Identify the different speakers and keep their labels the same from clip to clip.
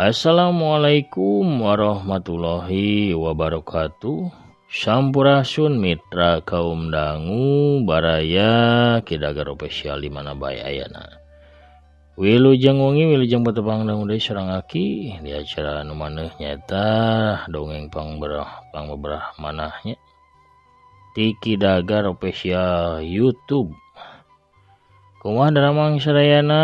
Speaker 1: Assalamualaikum warahmatullahi wabarakatuh. Sampurasun mitra kaum dangu baraya Ki Dagar Official di mana bae ayana. Wilujeng wengi wilujeng patepang dangu deui sareng aki di acara anu maneuh nyaeta dongeng pangberah pangbeberah manahnya ti Ki Dagar Official YouTube. Kumaha daramang sadayana?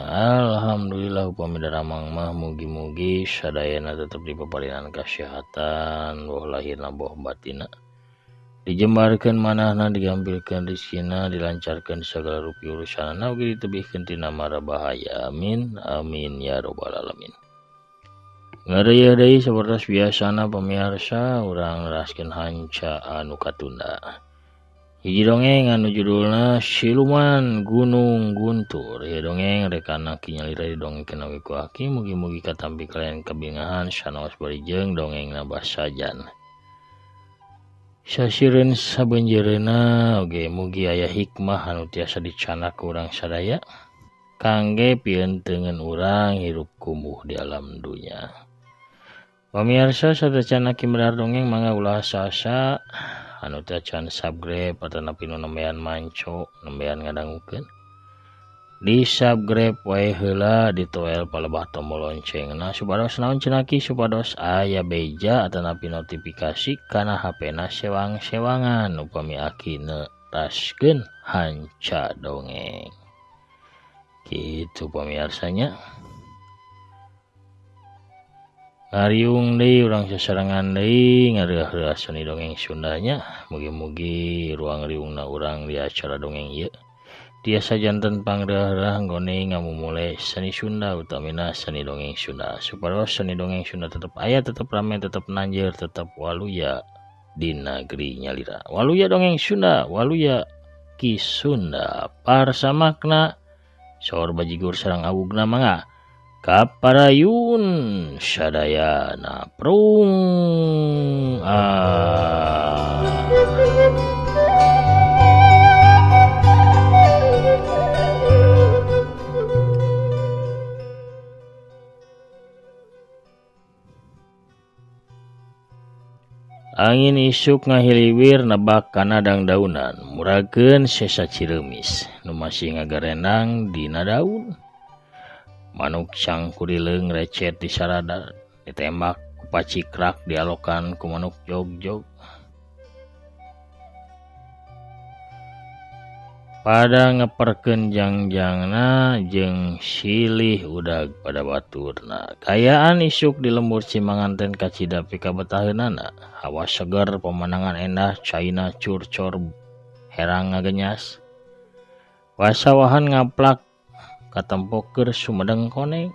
Speaker 1: Alhamdulillah upami daramang mah mugi-mugi sadayana tetep dipaparinan kasehatan boh lahirna boh batinna. Dijembarkeun manahna, digampilkeun rezekina, dilancarkeun sagala rupi urusanana ugi ditebihkeun tina mara bahaya. Amin amin ya robbal alamin. Ngareuyeung deui sapertos biasana pamiarsa urang neraskeun hanca anu katunda. Hiji dongeng anu judulna Siluman Gunung Guntur. Ieu dongeng rekana Ki nyalira didongengkeun oge ku aki, mugi-mugi katampi kalian kabingahan sanaos bari jeung dongengna basajan. Sasireun sabeunjeureuna oge mugi aya hikmah anu tiasa dicanak ku urang sadaya kangge pienteungeun urang hirup kumuh di alam dunya. Pamiarsa sateuacan aki medar dongeng mangga ulah asa-asa anu teu acan subscribe atanapi nu nembean manco nembean ngadangukeun di subscribe wae heula ditoel palebah tombol loncengna supados naon cenah ki supados aya beja atanapi notifikasi kana HP-na sewang-sewangan upami aki neraskeun hanca dongeng. Kitu pamiarsanya. Ngariung deui urang sasarengan deui ngareuah-reuah seni dongeng Sundanya. Mugi-mugi ruang riungna urang di acara dongeng ieu tiasa janten pangreuah-reuah nggone ngamumule seni Sunda utamina seni dongeng Sunda supados seni dongeng Sunda tetep aya, tetep rame, tetep nanjeur, tetep waluya di negeri nyalira. Waluya dongeng Sunda, waluya Ki Sunda. Parsamakna saur bajigur sareng awugna mangga kaparayun sadayana prung ah. Angin isuk ngahiliwir nebak kana dangdaunan murageun sesa cireumis nu masih ngagarendang dina daun. Manuk cangkurileung recet di sarada ditembak ku pacikrak dialokan ku manuk jogjog. Pada ngeperkeun jangjangna jeung silih udag pada baturna. Kayaan isuk di lembur Cimanganten kacida pikabetaheunana. Hawa seger pemandangan endah caina curcor herang ngagenyas. Pasawahan ngaplak katempo keur Sumedang koneng.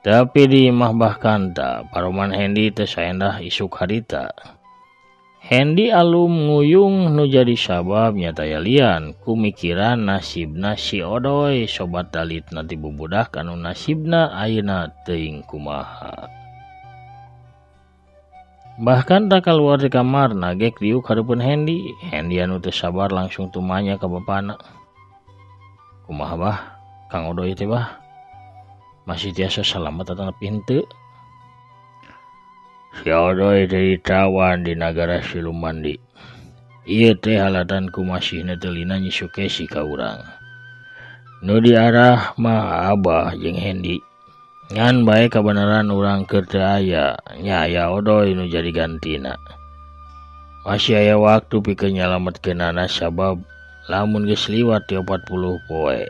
Speaker 1: Tapi di imah bahkan ta paroman Hendi teu saendah isuk harita. Hendi alum nguyung nu jadi sabab nyata lian kumikiran nasibna si Odoy sobat dalitna ti bubudak anu nasibna ayeuna teuing kumaha. Bahkan tak keluar di kamar nagek diuk hareupeun Hendi. Hendi anu teu sabar langsung tumanya ka bapana. Kumaha bah Kang Odoy teh bah masih tiasa salamet atanapi henteu? Si Odoy teh ditawan di nagara siluman di. Ieu teh halatan ku masihna teu lina Nyi Sukesi ka urang. Nu diarah mah Abah jeung Hendi. Ngan bae kabeneran urang keur teu aya, nya aya Odoy nu jadi gantina. Masih aya waktu pikeun nyalametkeunana sabab lamun geus liwat ti 40 poe.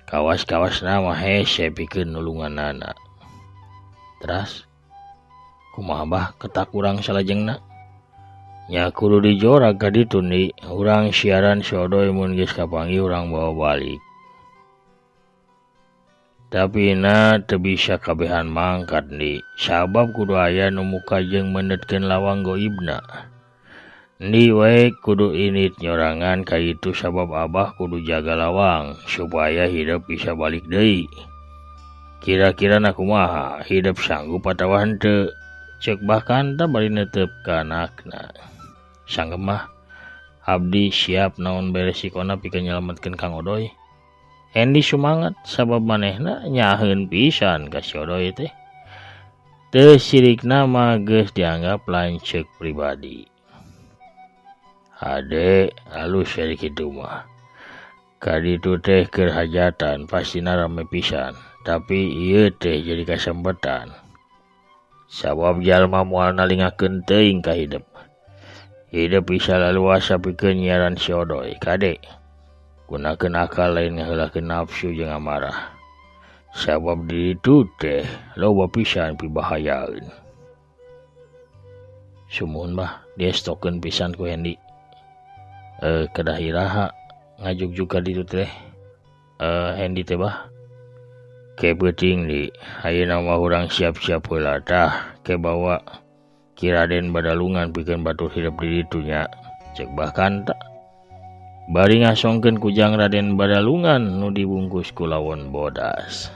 Speaker 1: Kawas-kawasna mah hese pikeun nulunganana. Teras kumaha bah ketak urang salajengna? Nya kudu dijorag ka ditu Ndi. Urang siaran si Odoy mun geus kapanggih urang bawa balik. Tapi na teu bisa kabehan mangkat Ndi, sabab kudu aya nu muka jeung meundetkeun lawang goibna. Ndi wae kudu init nyorangan ka itu sabab Abah kudu jaga lawang supaya hidup bisa balik deui. Kira-kira na kumaha hidup sanggup atawa henteu? Cek bahkan ta bari netep ka anakna. Sanggemah abdi siap naon bae resikona pikeun nyalametkeun Kang Odoy. Hendi sumangat sabab manehna nyaheun pisan ka si Odoy teh. Teu sirikna mah geus dianggap lanceuk pribadi. Hade alus ari kitu mah. Ka ditu teh keur hajatan pastina rame pisan, tapi ieu teh jadi kasempetan. Sabab jalma moal nalingakeun teuing ka hidep. Hidep bisa laluasa pikeun nyiaran si Odoy. Kade gunakeun akal lain ngaheulakeun nafsu jeung amarah. Sabab di ditu teh loba pisan pibahayaeun. Sumuhun bah diestokeun pisan ku Hendi. Kedah iraha ngajugjug ka ditu teh. Hendi teh bah. Ke peuting di ayeuna mah urang siap-siap heula tah ke bawa Ki Raden Badalungan pikeun batur hidep di ditu nya. Cek Bah Kanta. Bari ngasongkeun kujang Raden Badalungan nu dibungkus ku lawon bodas.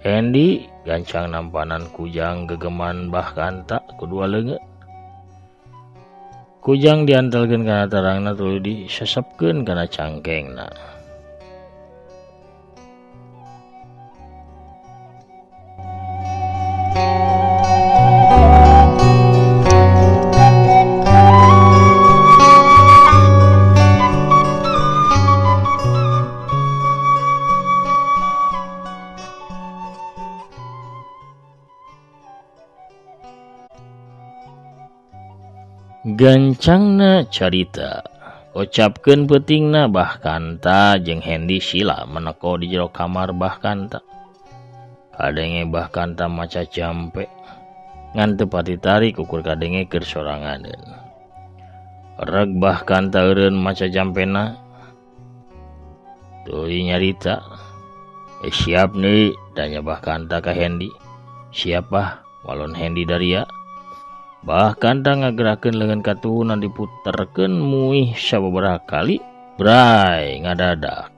Speaker 1: Hendi gancang nampanan kujang gegeman Bah Kanta ku dua leungeun. Kujang diantelkeun kana tarangna tuluy disesepkeun kana cangkengna. Gancangna carita kocapkeun peutingna Bah Kanta jeung Hendi sila meneko di jero kamar Bah Kanta. Kadenge Bah Kanta maca jampe ngan teu pati tarik ukur kadenge keur soranganeun. Reg Bah Kanta eureun maca jampena tuluy nyarita. Siap nih tanya Bah Kanta ka Hendi. Siap bah walon Hendi daria. Bah Kanta ngagerakeun leungeun katuhuna diputerkeun muih sababaraha kali bray ngadadak.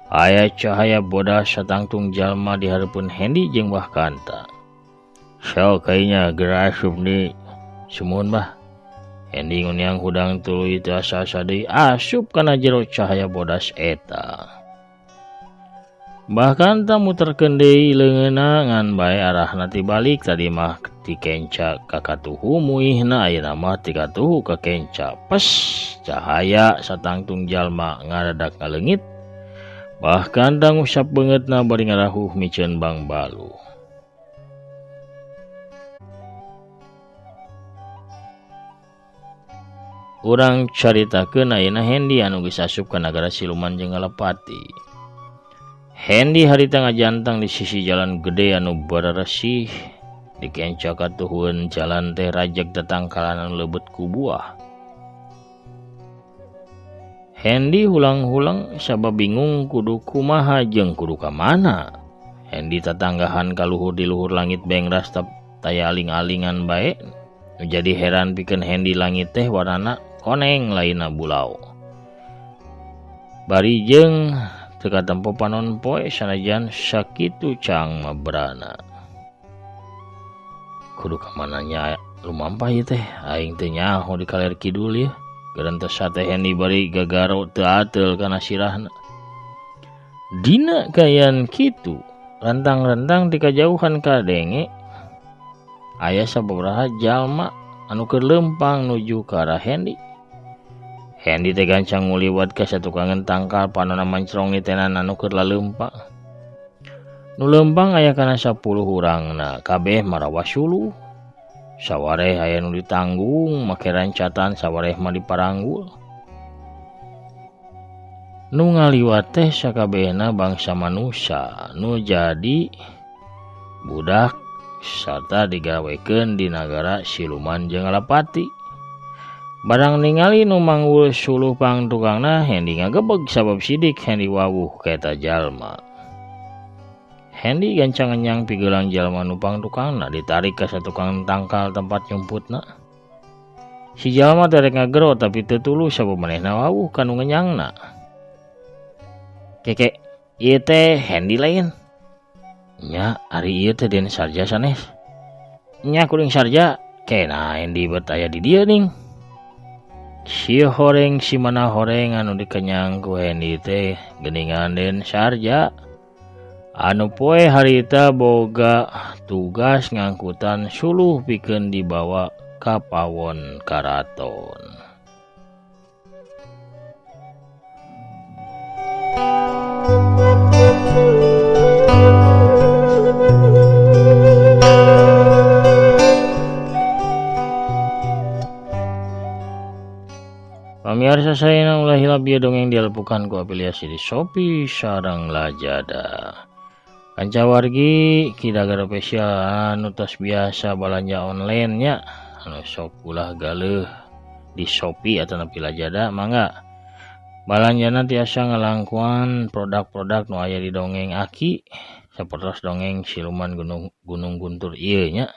Speaker 1: Aya cahaya bodas satangtung jalma di hareupeun Hendi jeung Bah Kanta. Sok kayanya geura asup nih. Sumuhun bah. Hendi nguniang hudang tuluy teu asa-asa deui asup kana jero cahaya bodas eta. Bah Kanta muterkeun deui leungeunna ngan bae arahna tibalik tadi mah ti kenca ka katuhu muihna ayeuna mah ti katuhu ka kenca. Pes cahaya satangtung jalma ngadadak ngaleungit. Bah Kanta ngusap beungeutna bari ngarahuh miceun bangbaluh. Urang caritakeun ayeuna Hendi anu geus asup ka nagara siluman jeung Ngalapati. Hendi harita ngajantang di sisi jalan gede anu bararesih. Di kenca katuhueun jalan teh rajeg tetangkalan anu leubet ku buah. Hendi hulang-hulang sabab bingung kudu kumaha jeung kudu ka mana. Hendi tatanggahan ka luhur di luhur langit bengras taya aling-alingan bae. Nu jadi heran pikeun Hendi langit teh warnana koneng lainna bulau. Bari jeung teu katempo panon poe sanajan sakitu cang mabrana. Kudu ka mana nya lumampah ieu teh aing teu nyaho di kaler kidul ieu. Gerentes teh Hendi bari gagaro teu ateul kana sirahna. Dina kayan kitu rentang-rentang ti kajauhan kadenge aya sababaraha jalma anu keur leumpang nuju ka arah Hendi. Hendi teh gancang nguliwat ka satukangan tangkal panona mancrong nitenan anu keur laleumpang. Nu leumpang aya kana 10 urangna kabeh marawa suluh. Sawareh aya nu ditanggung make rancatan sawareh mah diparanggul. Nu ngaliwat teh sakabehna bangsa manusa nu jadi budak sarta digawekeun di nagara siluman jeung Ngalapati. Barang ningali nu manggul suluh pangtukangna Hendi ngagebeg sabab sidik Hendi wawuh ka eta jalma. Hendi gancang ngenyang pigelang jalma nu pangtukangna ditarik ka satukang tangkal tempat nyumputna. Si jalma teh rek ngagero tapi teu tulus sabab manehna wawuh ka nu ngenyangna. Keke, ieu teh Hendi lain. Nya, ari ieu teh Den Sarja sanes. Nya kuring Sarja, kena Hendi bet aya di dieu ning. Si horeng si mana horeng anu dikenyang ku Hendi teh geuningan Den Sarja. Anu poe harita boga tugas ngangkutan suluh pikeun dibawa ka pawon karaton. Pamirsa saya ulah hilap ieu dongeng dialepukan ku afiliasi di Shopee sareng Lazada. Kancawargi Kidagar Official anu tos biasa balanja online nya anu sok ulah galeuh di Shopee atanapi Lazada mangga balanjana tiasa ngalangkuan produk-produk nu aya di dongeng Aki sapertos dongeng siluman Gunung Guntur ieu nya.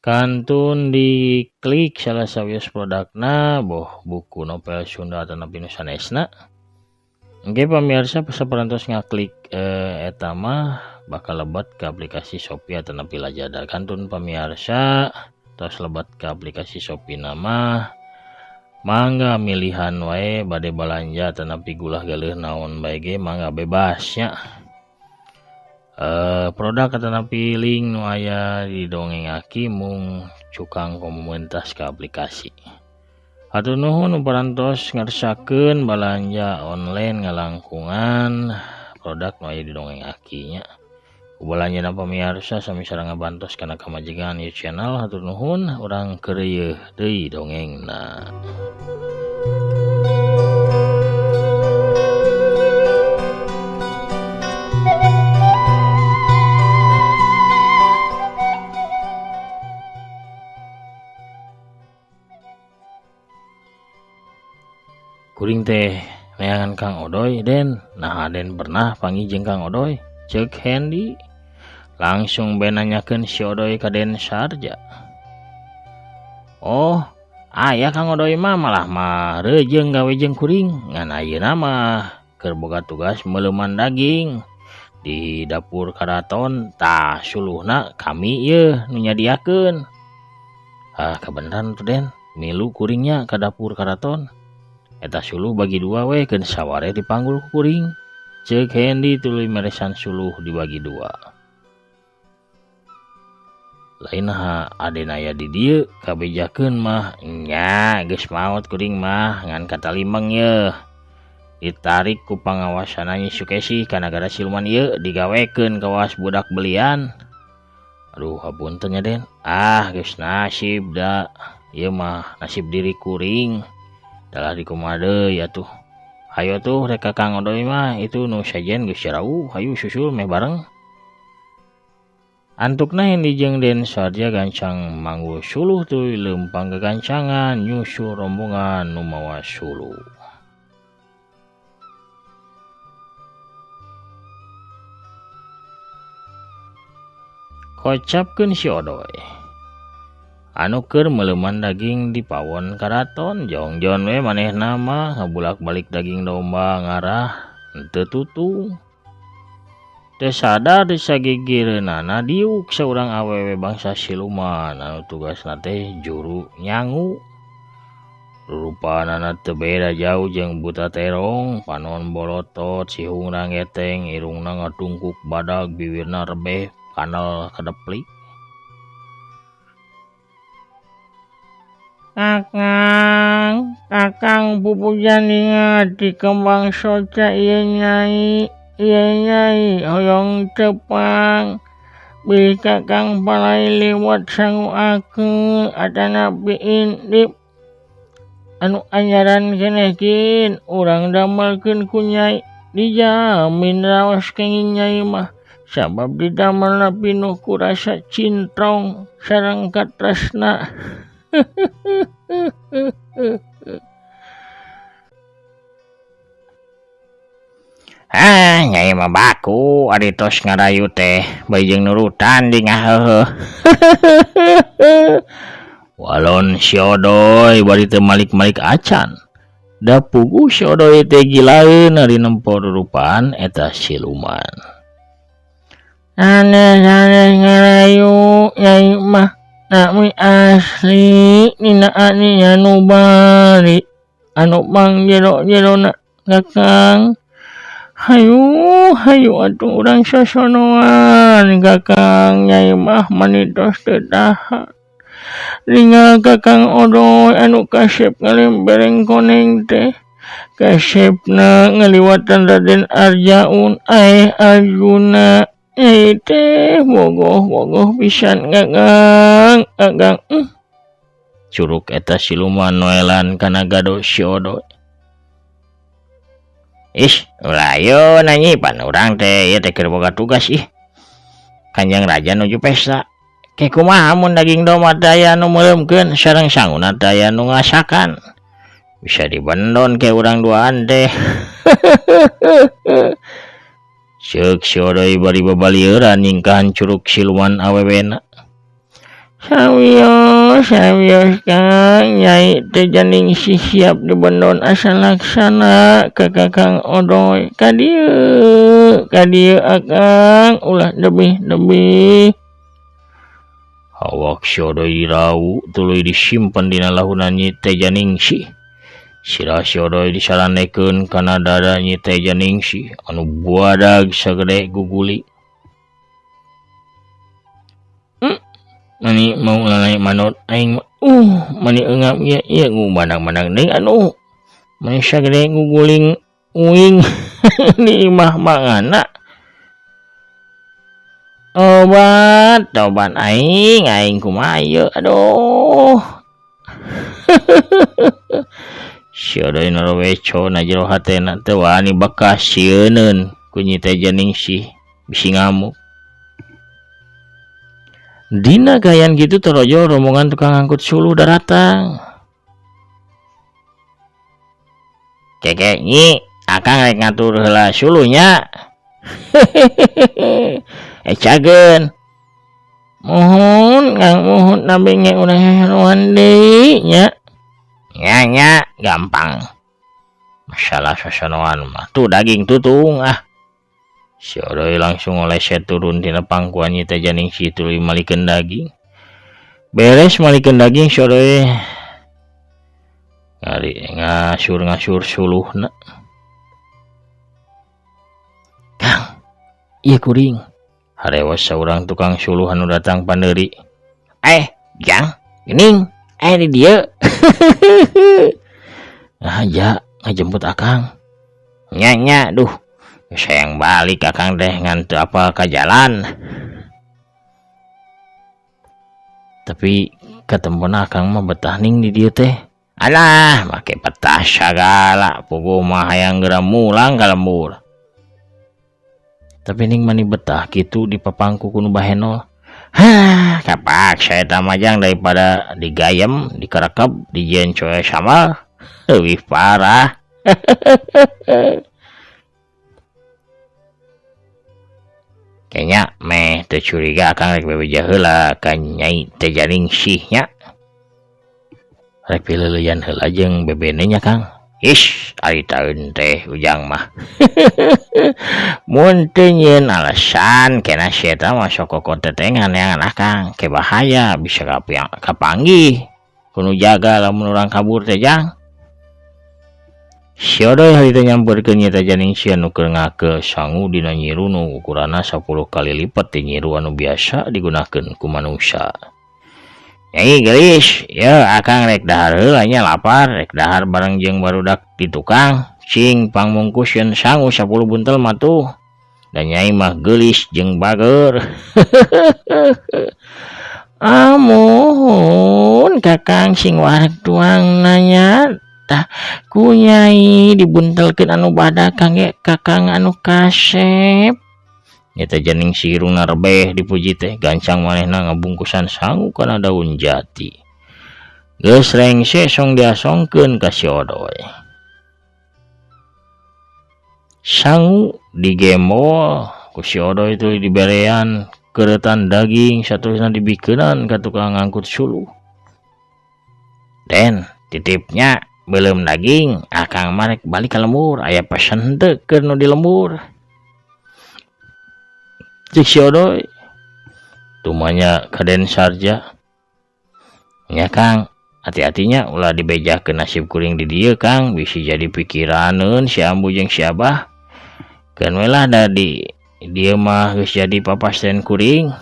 Speaker 1: Kantun diklik salah sawios produkna boh buku novel Sunda atanapi nu sanesna. Engke pamirsa saparantos ngaklik eta mah bakal lebet ke aplikasi Shopee atanapi Lazada. Kantun pamirsa tos lebet ke aplikasi Shopee nama mangga milihan wae bade balanja atanapi gulah galeuh naon bae ge mangga bebas nya. Produk atanapi link nu aya di dongeng Aki mung cukang komunitas ka aplikasi. Hatur nuhun nu parantos ngersakeun balanja online ngalangkungan produk nu aya di dongeng Aki nya. Ku balanjana pamirsa sami sareng ngabantos kana kamajengan ieu channel. Hatur nuhun urang keureuyeeh deui dongengna. Kuring teh neangan Kang Odoy Den. Nah Den pernah panggih jeung Kang Odoy. Ceuk Hendi langsung be nanyakeun si Odoy ka Den Sarja. Oh, aya Kang Odoy mah malah mah reujeung gawe jeung kuring. Ngan ayeuna mah keur boga tugas meuleuman daging di dapur karaton. Tah suluhna kami ieu nu nyadiakeun. Ah kabeneran tuh Den, milu kuringnya ka dapur karaton. Eta suluh bagi dua we keun saware dipanggul ku kuring. Ceuk Hendi tuluy meresan suluh dibagi dua. Lain ha aden aya di dieu kabejakeun mah nya geus maot kuring mah ngan katalimeng yeuh. Ditarik ku pangawasana Nyi Sukesi ka nagara siluman ieu digawekeun kawas budak belian. Aduh hapunten nya Den. Ah geus nasib da ieu mah nasib diri kuring. Dalah dikumaha deui atuh. Hayo tuh rek ka Kang Odoy mah itu nu sajen geus jarauh hayu susul meh bareng. Antukna Hendi jeung Den Sarja gancang manggul suluh tuluy leumpang gagancangan nyusul rombongan nu mawa suluh. Kocapkeun si Odoy. Anu keur meuleuman daging di pawon karaton jongjon we manehna mah ngabulak-balik daging domba ngarah henteu tutung. Teu sadar disagigireunana diuk saurang awewe bangsa siluman anu tugasna teh juru nyangu. Rupanana teu beda jauh jeung buta terong, panon bolotot, sihungna ngeteng, irungna ngatungkuk badag, bibirna rebeh, kanal kadeplik.
Speaker 2: Kakang, kakang pupujan ingat di kembang soca ieu nyai, hoyong tepang. Bilih kakang palai liwat sangu akeun atanapi indip. Anu anyaran keneh kin urang damelkeun ku nyai, dijamin raos kenging nyai mah. Sabab didamelna pinuh ku rasa cintrong sareng katresna.
Speaker 1: Ah, nyai mah baku ari tos ngarayu teh bari jeung nurutan di ngaheuheuh. Walon si Odoy bari teu malik-malik acan. Da puguh si Odoy teh gilaeun ari nempo rurupaan eta siluman.
Speaker 2: Aneh-aneh ngarayu nyai mah nami asli dina aninya nu bari. anu pangjero-jerona Kakang. Hayu hayu atuh urang sosonoan Kakang, Nyai mah mani tos teu tahan. Ningal Kakang Odoy anu kasep ngalembereng koneng teh. Kasepna ngaliwatan Raden Arjaun aeh Arjuna. Nyai teh bogoh-bogoh pisan Kakang, Kakang.
Speaker 1: Curug eta siluman noelan kana gado si Odoy. Ih, ulah ayo nanyi pan urang teh ieu teh keur boga tugas ih. Kanjeng Raja nuju pesta. Ke kumaha mun daging domba teh aya nu meureumkeun sareng sanguna teh aya nu ngasakan. Bisa dibendon ke urang duaan teh. Ceuk si Odoy bari babalieuran nyingkahan curug siluman awewena.
Speaker 2: Sawios, sawios Kang, Nyai teh janing si siap dibendon asa laksana ka Kakang Odoy. Ka dieu, ka dieu Akang, ulah lebih-lebih.
Speaker 1: Awak si Odoy dirau tuluy disimpen dina lahunan Nyi Tejaningsih. Sirah si Odoy disarandekeun kana dada Nyi Tejaningsih anu buadag sagede guguli. Mani mau lalai manot aing mani eungap ieu ieu ngumanang-manang deui anu mani sagede guguling uing di imah mangana. Obat tobat aing aing kumaha ieu aduh. Si Odoy noroweco na jero hatena teu wani bekas sieuneun ku Nyi Tejaningsih bisi ngamuk. Dina gayan gitu torojo rombongan tukang angkut suluh daratang. Keke nyi, akang rek ngatur heula suluhnya. Cageun.
Speaker 2: Muhun, Kang, muhun nabi nge urang heroan deui nya.
Speaker 1: Nya nya, gampang. Masalah sosonoan mah tuh daging tutung ah. Si Odoy langsung ngoleset turun tina pangkuan Nyi Tejaningsih tuluy malikeun daging. Beres malikeun daging si Odoy ngari ngasur-ngasur suluhna. Kang, ieu kuring. Harewas saurang tukang suluh anu datang pandeuri. Jang, geuning, di dieu. Nah, ja, ngajemput akang. Nya nya, duh. Sayang balik akang teh ngan teu apal ka jalan. Tapi katempona akang mah betah ning di dieu teh. Alah, make betah sagala, puguh mah hayang geura mulang ka lembur. Tapi ning mani betah kitu di papangku ku nu bahenol. Hah, kapaksa eta mah jang daripada digayem, dikerekep, dijieun coe samal, leuwih parah. Kayaknya meh teu curiga akang rek bebeja heula ka Nyai Tejaningsih nya. Rek pileuleyan heula jeung bebene nya Kang. Ish, ari taeun teh ujang mah. Mun teu nyieun alasan kena si eta mah sok kokotetengan neangan akang, ke bahaya bisa kapanggih. Kudu jaga lamun urang kabur teh jang. Si Odoy harita nyamperkeun Nyi Tejaningsih anu keur ngakeul sangu dina nyiru nu ukuranna 10 kali lipat ti nyiru anu biasa digunakeun ku manusia. Nyai geulis, yeuh akang rek dahar heula nya lapar, rek dahar bareng jeung barudak di tukang. Cing pangmungkusieun sangu 10 buntel mah tuh. Da nyai mah geulis jeung bageur.
Speaker 2: Amuhun Kakang sing wareg tuang nanya. Tah ku Nyai dibuntelkeun anu badak kangge Kakang anu kasep.
Speaker 1: Nyi Tejaningsih irungna rebeh dipuji teh gancang manehna ngabungkusan sangu kana daun jati. Geus rengse song diasongkeun ka si Odoy. Sangu digembol ku si Odoy tuluy diberean keuretan daging saterusna dibikeunan ka tukang ngangkut suluh. Den titipnya belum daging akang mah rek balik ka lembur aya pesen teu keur nu di lembur. Cek si Odoy tumanya ka Den Sarja. Nya Kang, Hati-hatinya ulah dibejakeun nasib kuring di dieu Kang, bisi jadi pikiraneun si ambu jeung si abah. Keun we lah da di dieu mah geus jadi papasten kuring.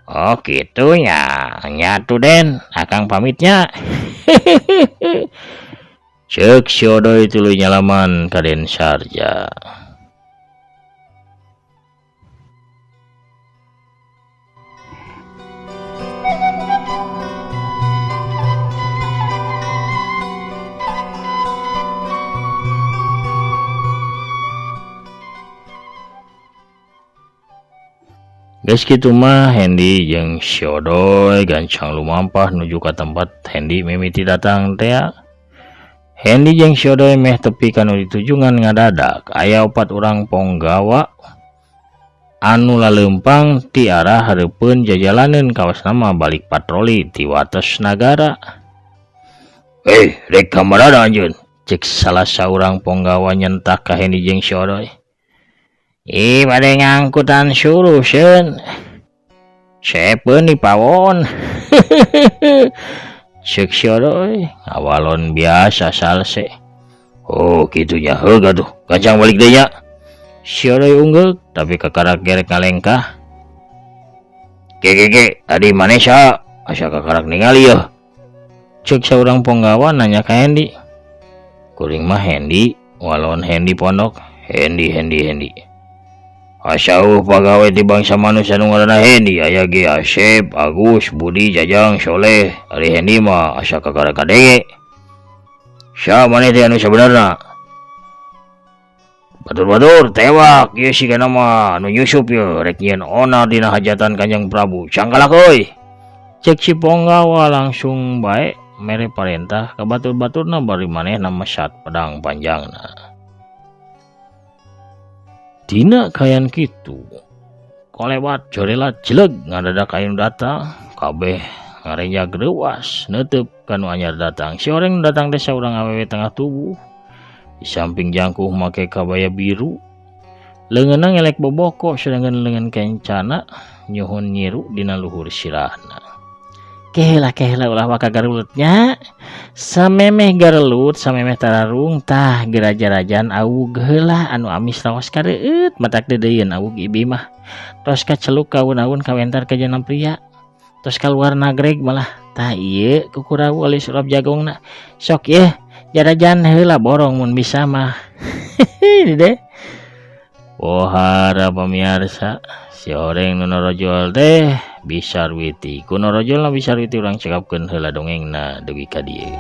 Speaker 1: Oh kitu nya, nyatu Den, akang pamitnya. Ceuk si Odoy tuluy nyalaman ka Den Sarja. Geus kitu mah Hendi jeung si Odoy gancang lumampah nuju ka tempat Hendi mimiti datang tea. Hendi jeung si Odoy meh tepi ka nu ditujungan ngadadak aya opat urang ponggawa anu laleumpang ti arah hareupeun jajalaneun kawas nama balik patroli ti wates nagara. "Eh, rek ka marana anjeun?" cek salah saurang ponggawa nyentak ka Hendi jeung si Odoy. "Ih, bade ngangkutan suruh seun. Sepeun di pawon." Ceuk si Odoy ngawalon biasa salse. "Oh, kitu nya heug atuh, gancang balik deui nya." Si Odoy unggeuk tapi kakarak gerek ngalengkah. "Ge, tadi maneh saha? Asa kakarak ningali yeuh." Ceuk saurang ponggawa nanya ka Hendi. "Kuring mah Hendi, walon Hendi pondok." "Hendi, Hendi, Hendi. Asa eueuh pagawe ti bangsa manusia nu ngaranna Hendi, aya ge Asep, Agus, Budi, Jajang, Soleh. Ari Hendi mah asa kakara kadenge. Saha maneh teh anu sabenerna? Batur-batur tewak ieu sigana mah anu nyusup ieu rek nyieun onar dina hajatan Kanjeng Prabu. Cangkalak euy." Cek si ponggawa langsung bae mere parentah ka batur-baturna bari manehna mesat pedang panjangna. Dina kayan kitu kolebat jorelat jeleg ngadadak aya nu datang kabeh ngarenjag reuas neuteub ka nu anyar datang. Si oreng nu datang teh saurang awewe tengah tubuh di samping jangkuh make kabaya biru, leungeunna ngelek boboko sedangkan leungeun kencana nyuhun nyiru dina luhur sirahna. Kehela kehela ulah waka garulutnya, samemeh garelut samemeh tararung tah geraja-rajan awug heula anu amis raos kareueut matak deudeuyeun awug ibi mah. Tos kaceluk kaun-aun kawentar ka janam pria, tos kaluar nagreg malah tah ieu kukurawu alis urap jagongna. Sok yeuh jarajan heula borong mun bisa mah. Dede. Pohara pamiarsa, si oreng nu norojol teh Bisarwiti. Ku norojolna Bisarwiti urang cekapkeun heula dongengna dugi ka dieu.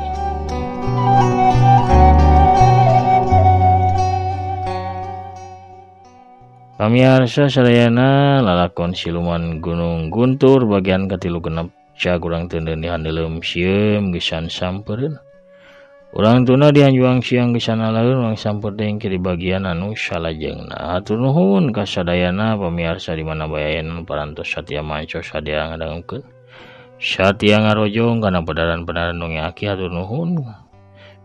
Speaker 1: Pamiarsa sadayana, lalakon siluman Gunung Guntur bagian katilu genep cag urang teuneun di handeuleum sieum geusan sampereun. Urang tuna dihanjuang siang geus laeun urang samper deui di bagian anu salajengna. Hatur nuhun ka sadayana pamiarsa di mana bae aya nu parantos satia manco sadia ngadangukeun. Satia ngarojong kana pedaran-pedaran dongeng aki hatur nuhun.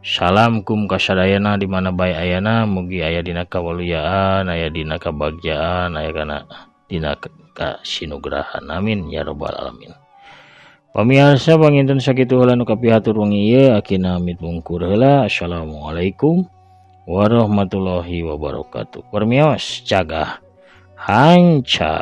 Speaker 1: Salam kum ka sadayana di mana bae ayana, mugi aya dina kawaluyaan, aya dina kabagjaan, aya kana dina kasinugrahan. Amin ya rabbal alamin. Pamiarsa panginten sakitu heula nu kapihatur wengi ieu akina amit mungkur heula. Assalamualaikum warahmatullahi wabarakatuh. Permios cagah hanca.